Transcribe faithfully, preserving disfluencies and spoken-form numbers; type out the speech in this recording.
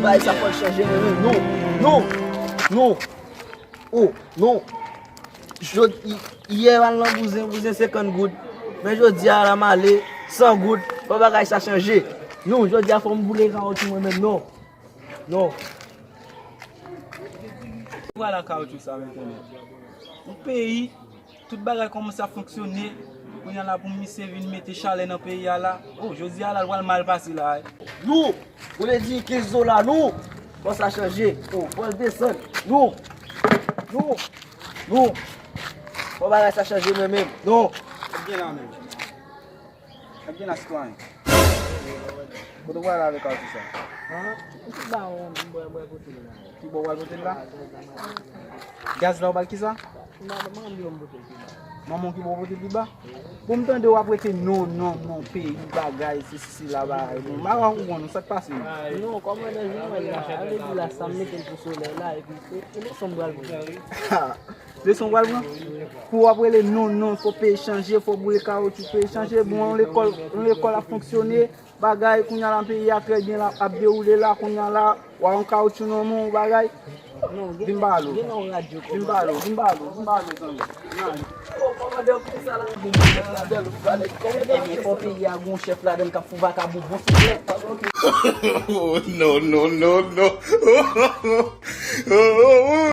Bagay sa fò l chanje, men, men, non, non, non. Oh, non. Jodi, yè m al nan bouzen, bouzen senkant goud. Men jodi a la m ale san goud. Fò bagay sa chanje. Non, jodi a fò m boule kawotchou mwen menm, non. Non. Vwala kawotchou sa, men, konnen. Yon peyi, tout bagay kòmanse ap fonksyone. Kounye a la pou misye vin mete chalè nan peyi a la. Oh, jodi a la, l pral mal pase la, wi. Nou, ou vle di kenz dola, nou. Fò sa chanje. Oh, fò l desann. Nou. Nou. Nou. Fò bagay sa chanje, men menm. Non. Ebyen la menm. Ebyen la, sitwayen. Kote w prale avèk kawotchou sa? An? M te ba w, m bwè, bwè kote l la. Ki bò w pral pote l la? Gaz la w pral kisa? M pa, m pa, manman m ki pou m pote l pi ba. Manman w ki pou w pote l pi ba? Bon, m tande w ap rete non, non, non, peyi, bagay, sesi, sela, bagay. Bon, m pa konprann ou, sa k pase menm? Non, kòmandan Jovenel la, ale di la, sa m mete l pou solèy la, epi se, se leson m pral pran. Leson w pral pran? Pou w ap rele non, non, fò peyi chanje, fò boule kawotchou, peyi chanje. Bon, yon lekòl, yon lekòl ap fonksyone, bagay, kounye a la, peyi a trè byen la, ap dewoule la, kounye a la, w a yon kawotchou nan men w, bagay. Vin pale w. Vin pale w, vin pale w, vin pale w, zanmi. Ebyen, fò peyi a gon chèf ladan l k ap fè vakabon bon sou tèt. Oh, no, no, no, no.